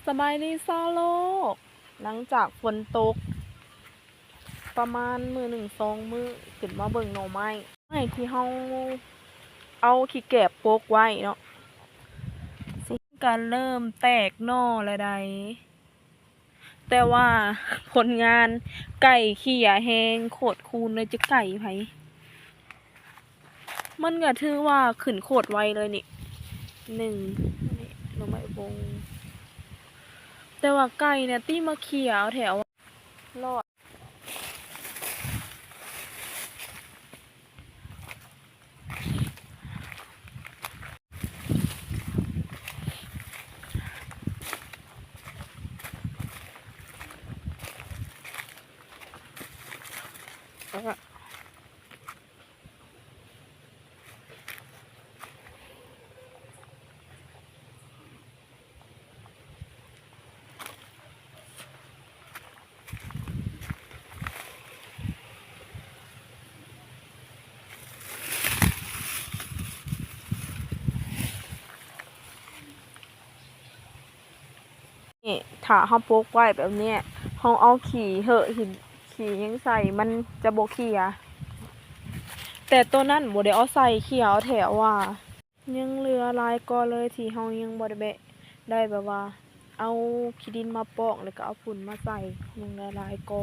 ສະບາຍດີຊາວໂລກ. ຫຼັງຈາກຝົນຕົກປະມານມື້ໜຶ່ງສອງມື້ ຂຶ້ນມາເບິ່ງໜໍ່ໄມ້ ໄມ້ທີ່ເຮົາເອົາຂີ້ແກບປົກໄວ້ເນາະ ຊິກະເລີ່ມແຕກໜໍ່ແລ້ວໃດ໋. ແຕ່ວ່າຜົນງານໄກ່ເຂ້ຍແຮງ ໂຄດຄູນເລີຍ ຈັກໄກ່ໃຜ. ມັນກະຖືວ່າຂຶ້ນໂຄດໄວເລີຍນີ້ ໜຶ່ງ ນີ້ໜໍ່ໄມ້ບົງ. ແຕ່ວ່າໄກ່ນະຕິມາເຂ້ຍເອົາແຖວ ລອດ. ນີ້ ຖ້າເຮົາປົກໄວ້ແບບນີ້ ເຮົາເອົາຂີ້ເຫີ້ ຂີ້ ຂີ້ຫຍັງໃສ່ ມັນຈະບໍ່ເຂ້ຍ. ແຕ່ໂຕນັ້ນບໍ່ໄດ້ເອົາໃສ່ ເຂ້ຍເອົາແຖວວ່າ. ຍັງເຫຼືອຫຼາຍກໍເລີຍທີ່ເຮົາຍັງບໍ່ໄດ້ແບະ ໄດ້ແບບວ່າເອົາຂີ້ດິນມາປອກ ແລ້ວກໍເອົາຝຸ່ນມາໃສ່ ຍັງເຫຼືອຫຼາຍກໍ.